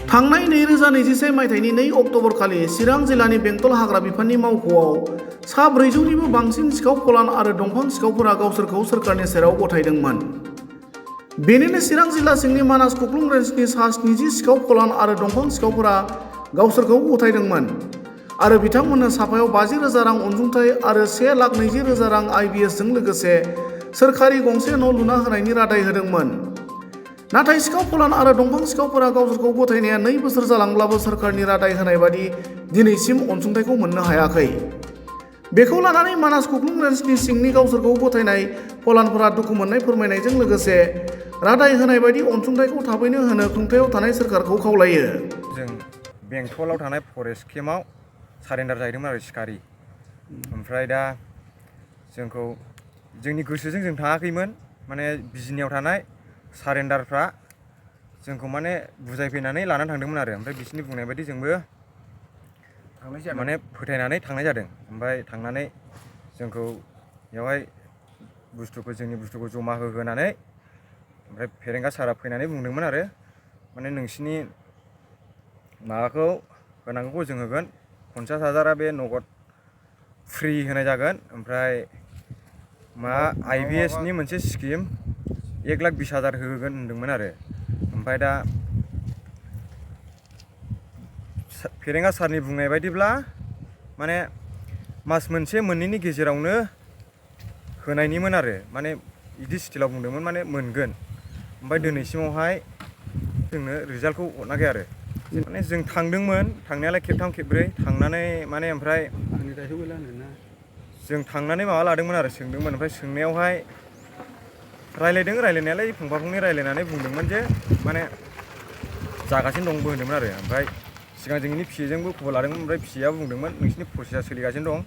थांनाय 2021 मायथाइनि 2 अक्ट'बर खालि चिरां जिल्लानि बेंटल हाग्रा बिफाननि मावख'आव सा 400निबो बांसिन सिखाव फलान आरो दंफां सिखावफोरा गावसोरखौ सोरखारनि सेराव गथायदोंमोन। बेनिनो चिरां जिल्ला सिंनि मानास खुख्लुं रेन्जनि सा 70 सिखाव फलान आरो दंफां सिखावफोरा गावसोरखौ गथायदोंमोन आरो बिथांमोननो साफायाव 50,000 रां अनसुंथाइ आरो 1,20,000 रां IBSजों लोगोसे सोरखारि गंसे न' लुना होनायनि रादाय होदोंमोन। नाथाय सिखाव फलान आरो दंफां सिखावफोरा गावसोरखौ गथायनाया 2 बोसोर जालांब्लाबो सोरखारनि रादाय होनाय बादि दिनैसिम अनसुंथाइखौ मोननो हायाखै। बेखौ लानानै मानास खुख्लुं रेन्जनि सिंनि गावसोरखौ गथायनाय फलानफोरा दुखु मोननाय फोरमायनायजों लोगोसे रादाय होनाय बायदि अनसुंथाइखौ थाबैनो होनो खुंथायाव थानाय सोरखारखौ खावलायो। जों बेंटलाव थानाय फरेस्ट केम्पआव सारेन्डार जाहैदोंमोन आरो सिखारि। ओमफ्राय दा जोंखौ जोंनि गोसोजों जों थाङाखैमोन, माने बिजिनियाव थानाय सारेन्डारफ्रा जोंखौ माने बुजायफैनानै लानानै थांदोंमोन आरो। ओमफ्राय बिसोरनि बुंनाय बायदि जोंबो माने फोथायनानै थांनाय जादों। ओमफ्राय थांनानै जोंखौ बेवहाय जोंनि बुस्थुखौ जमा होनानै ओमफ्राय फेरेंगा सारा फैनानै बुंदोंमोन आरो माने नोंसिनि माबाखौ होनांगौखौ जों होगोन, 50,000 बे नगद फ्रि होनाय जागोन। ओमफ्राय IBSनि मोनसे स्किम 1,20,000 होगोन होनदोंमोन आरो। ओमफ्राय दा फेरेंगा सारनि बुंनाय बायदिब्ला माने मास मोनसे मोननैनि गेजेरावनो होनायनिमोन आरो, माने बिदि स्टिलाव बुंदोंमोन, माने मोनगोन। ओमफ्राय दिनैसिमावहाय जोंनो रिजाल्टखौ हरनाखै आरो। माने जों थांदोंमोन, थांनायालाय खेबथाम खेबब्रै थांनानै माने ओमफ्राय जों थांनानै माबा लादोंमोन आरो सोंदोंमोन। ओमफ्राय सोंनायावहाय रायलायनायालाय फंफा फंनै रायलायनानै बुंदोंमोन जे माने जागासिनो दंबो होनदोंमोन आरो। ओमफ्राय सिगां जोंनि PA जोंबो खबर लादोंमोन, ओमफ्राय PA बुंदोंमोन नोंसिनि प्रसेसा सोलिगासिनो दं।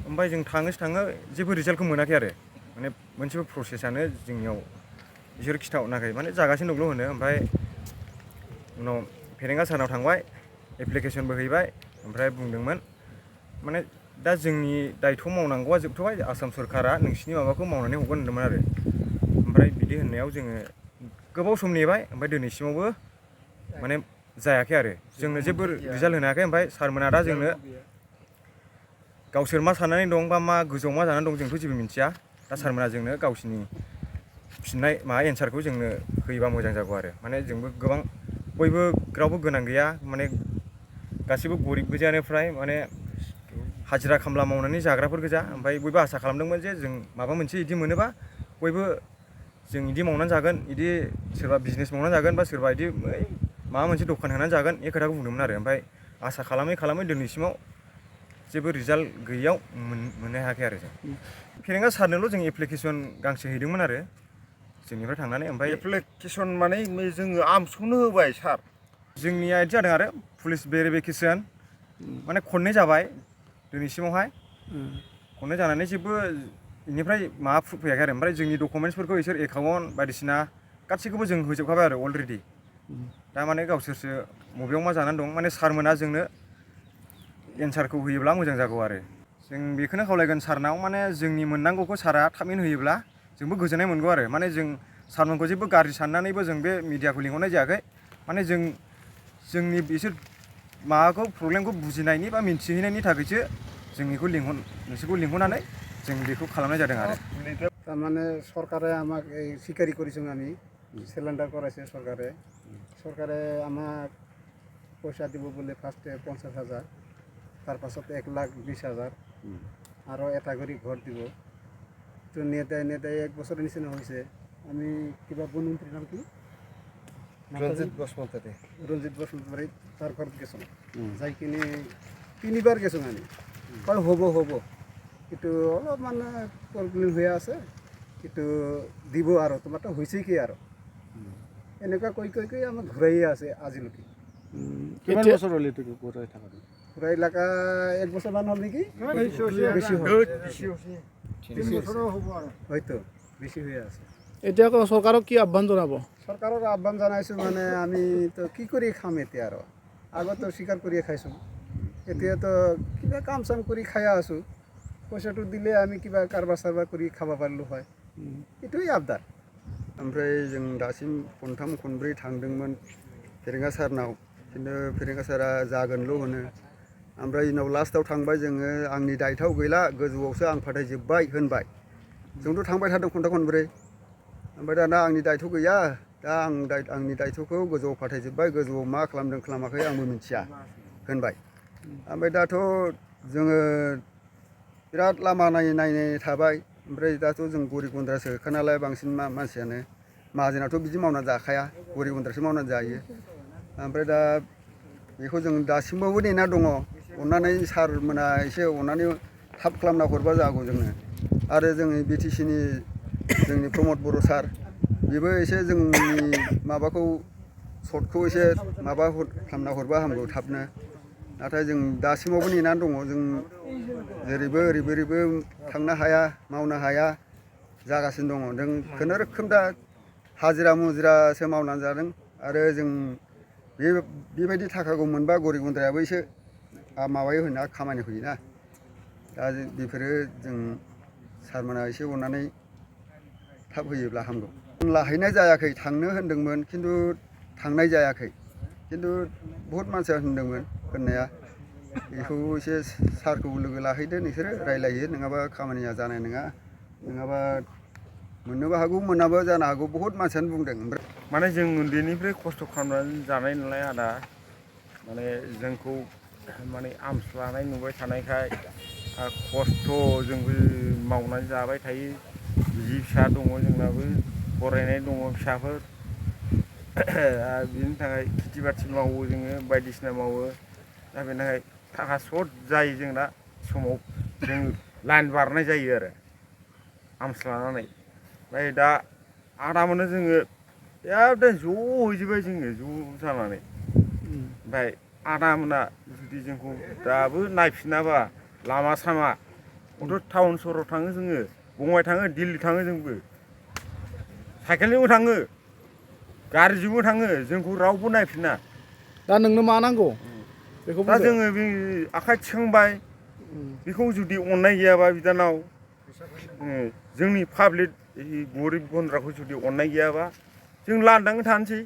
ओमफ्राय जों थाङो जेबो रिजाल्टखौ मोनाखै आरो, माने मोनसेबो प्रसेसानो जोंनियाव बिसोर खिथाहरनाखै, माने जागासिनो दंल' होनो। ओमफ्राय उनाव फेरेंगा सारनाव थांबाय, एप्लिकेसनबो हैबाय, ओमफ्राय बुंदोंमोन माने दा जोंनि दायथ' मावनांगौआ जोबथ'बाय, आसाम सरकारा नोंसिनि माबाखौ मावनानै हरगोन होनदोंमोन आरो। ओमफ्राय बिदि होननायाव जोङो गोबाव सम नेबाय, ओमफ्राय दिनैसिमावबो माने जायाखै आरो, जोंनो जेबो रिजाल्ट होनो हायाखै। ओमफ्राय सारमोना दा जोंनो गावसोर मा साननानै दं बा मा गोजौआव मा जानानै दं जोंथ' जेबो मिन्थिया। दा सारमोना जोंनो गावसिनि फिननाय एन्सारखौ जोंनो होयोबा मोजां जागौ आरो। माने जोंबो गोबां बयबो रावबो गोनां गैया, माने गासैबो गरिब गोजायानो फ्राय, माने हाजिरा खामला मावनानै जाग्राफोर गोजा। ओमफ्राय बयबो आसा खालामदोंमोन जे जों माबा मोनसे बिदि मोनोबा बयबो जों बिदि मावनानै जागोन, बिदि सोरबा बिजनेस मावनानै जागोन बा सोरबा बिदि माबा मोनसे दखान होनानै जागोन, बे खोथाखौ बुंदोंमोन आरो। ओमफ्राय आसा खालामै दिनैसिमाव जेबो रिजाल्ट गैयैयाव मोननो हायाखै आरो। जों फेरेंगा सारनोल' जों एप्लिकेसन गांसे हैदोंमोन आरो जोंनिफ्राय थांनानै। ओमफ्राय एप्लिकेसन माने जोङो आर्मसखौनो होबाय सार। जोंनिया बिदि जादों आरो पुलिस भेरिफिकेसन माने खननै जाबाय दिनैसिमावहाय, खननै जानानै जेबो बेनिफ्राय माबा प्रुफ फैयाखै आरो। ओमफ्राय जोंनि डकुमेन्टसफोरखौ बिसोर एकाउन्ट बायदिसिना गासैखौबो जों होजोबखाबाय आरो अलरेडि। दा माने गावसोरसो बबेयाव मा जानानै दं, माने सारमोना जोंनो एन्सारखौ होयोब्ला मोजां जागौ आरो। जों बेखौनो खावलायगोन सारनाव, माने जोंनि मोननांगौखौ सारा थाबैनो होयोब्ला जोंबो गोजोननाय मोनगौ आरो। माने जों सारमोनखौ जेबो गाज्रि साननानैबो जों बे मिडियाखौ लिंहरनाय जायाखै, माने जोंनि बिसोर माबाखौ प्रब्लेमखौ बुजिनायनि बा मिन्थिहैनायनि थाखायसो जों नोंसोरखौ लिंहरनानै जों बेखौ खालामनाय जादों आरो। তারমানে সরকারে আমাকে এই স্বীকারই করেছেন, আমি সিলিন্ডার করাইছে সরকারে আমাক পয়সা দিব বলে ফার্স্টে 50,000, তার পাছত 1,20,000, আরও এটা করে ঘর দিব। তো নিয়ে দেয় 1 বছরের নিচে হয়েছে। আমি কিবা বনমন্ত্রীর নাম কি রঞ্জিত বসুমতারি তার ঘর গেছো, যাই কিনে 3বার গেছো। আমি কয় হব কিন্তু অলপ মানে প্রবলেম হয়ে আছে, কিন্তু দিব আর তোমারটা হয়েছে কি আর এনেকুৱা কৈ আমাক ঘূৰাইয়ে আছে আজিলৈকে। কিমান বছৰ হ'ল এইটো ঘূৰাই থকা? ঘূৰাই লাগা 1 বছৰমান হ'ল নেকি, বেছি হয়তো বেছি হৈ আছে। এতিয়া চৰকাৰক কি আহ্বান জনাব? চৰকাৰক আহ্বান জনাইছোঁ, মানে আমি তো কি কৰি খাম এতিয়া আৰু। আগতো স্বীকাৰ কৰিয়ে খাইছোঁ, এতিয়াতো কিবা কাম চাম কৰি খাই আছোঁ। পইচাটো দিলে আমি কিবা কাৰবাৰ চাৰবাৰ কৰি খাব পাৰিলোঁ হয়, এইটোৱে আবদাर। ओमफ्राय जों दासिम खनथाम खनब्रै थांदोंमोन फेरेंगा सारनाव खिन्थु फेरेंगा सारा जागोनल' होनो ओमफ्राय उनाव लास्टआव थांबाय जोङो आंनि दायथ'आव गैला गोजौआवसो आं फाथायजोब्बाय होनबाय जोंथ' थांबाय थादों खनथाम खनब्रै ओमफ्राय दाना आंनि दायथ' गैया दा आंनि दायथ'खौ गोजौआव फाथायजोब्बाय गोजौआव मा खालामदों खालामाखै आंबो मिथिया होनबाय ओमफ्राय दाथ' जोङो बिराद लामा नायै थाबाय ओमफ्राय दाथ' जों गरिब गुन्द्रासो होखा नालाय बांसिन मानसियानो माहाजोनाथ' बिदि मावना जाखाया गरिब गुन्द्रासो मावनानै जायो ओमफ्राय दा बेखौ जों दासिमबो नेना दङ अननानै सारमोना एसे अननानै थाब खालामना हरबा जागौ जोंनो आरो जोंनि BTCनि जोंनि प्रमद बर' सार बेबो एसे जोंनि माबाखौ सर्टखौ एसे माबा खालामना हरबा हामगौ थाबनो नाथाय जों दासिमावबो नेनानै दङ जों जेरैबो ओरैबो थांनो हाया मावनो हाया जागासिनो दङ जों खुनुरोखोम दा हाजिरा मुजिरासो मावनानै जादों आरो जों बेबायदि थाखाखौ मोनबा गरिब गुन्द्रायाबो एसे माबायो होना खामानि होयोना दा बेफोरो जों सारमोना एसे अननानै थाब होयोब्ला हामगौ लाहैनाय जायाखै थांनो होनदोंमोन खिन्थु थांनाय जायाखै खिन्थु बहुत मानसिया होनदोंमोन होननाया बेखौ एसे सारखौ लोगो लाहैदो नोंसोरो रायलायो नङाबा खामानिया जानाय नङा नङाबा मोननोबो हागौ मोनाबो जानो हागौ बहुत मानसियानो बुंदों ओमफ्राय माने जों उन्दैनिफ्राय खस्थ' खालामनानै जानाय नालाय आदा माने जोंखौ माने आमस लानाय नुबाय थानायखाय खस्थ' जोंबो मावनानै जाबाय थायो बिसि फिसा दङ जोंनाबो फरायनाय दङ फिसाफोर बिनि थाखाय खेथि बाथि मावो जोङो बायदिसिना मावो दा बेनि थाखाय थाखा सर्ट जायो जों दा समाव जों लाइन बारनाय जायो आरो आमस लानानै ओमफ्राय दा आदामोननो जोङो एकदम ज' हैजोबबाय जोङो ज' जानानै ओमफ्राय आदामोना जुदि जोंखौ दाबो नायफिनाबा लामा सामा खिन्थु टाउन सहराव थाङो जोङो बङाइ थाङो दिल्ली थाङो जोंबो साइकेलजोंबो थाङो गारिजोंबो थाङो जोंखौ रावबो नायफिना दा नोंनो मा नांगौ बेखौ दा जोङो बे आखाइ थिखांबाय बेखौ जुदि अननाय गैयाबा बिदानाव जोंनि पाब्लिक गरिब गुन्द्राखौ जुदि अननाय गैयाबा जों लांदाङै थानोसै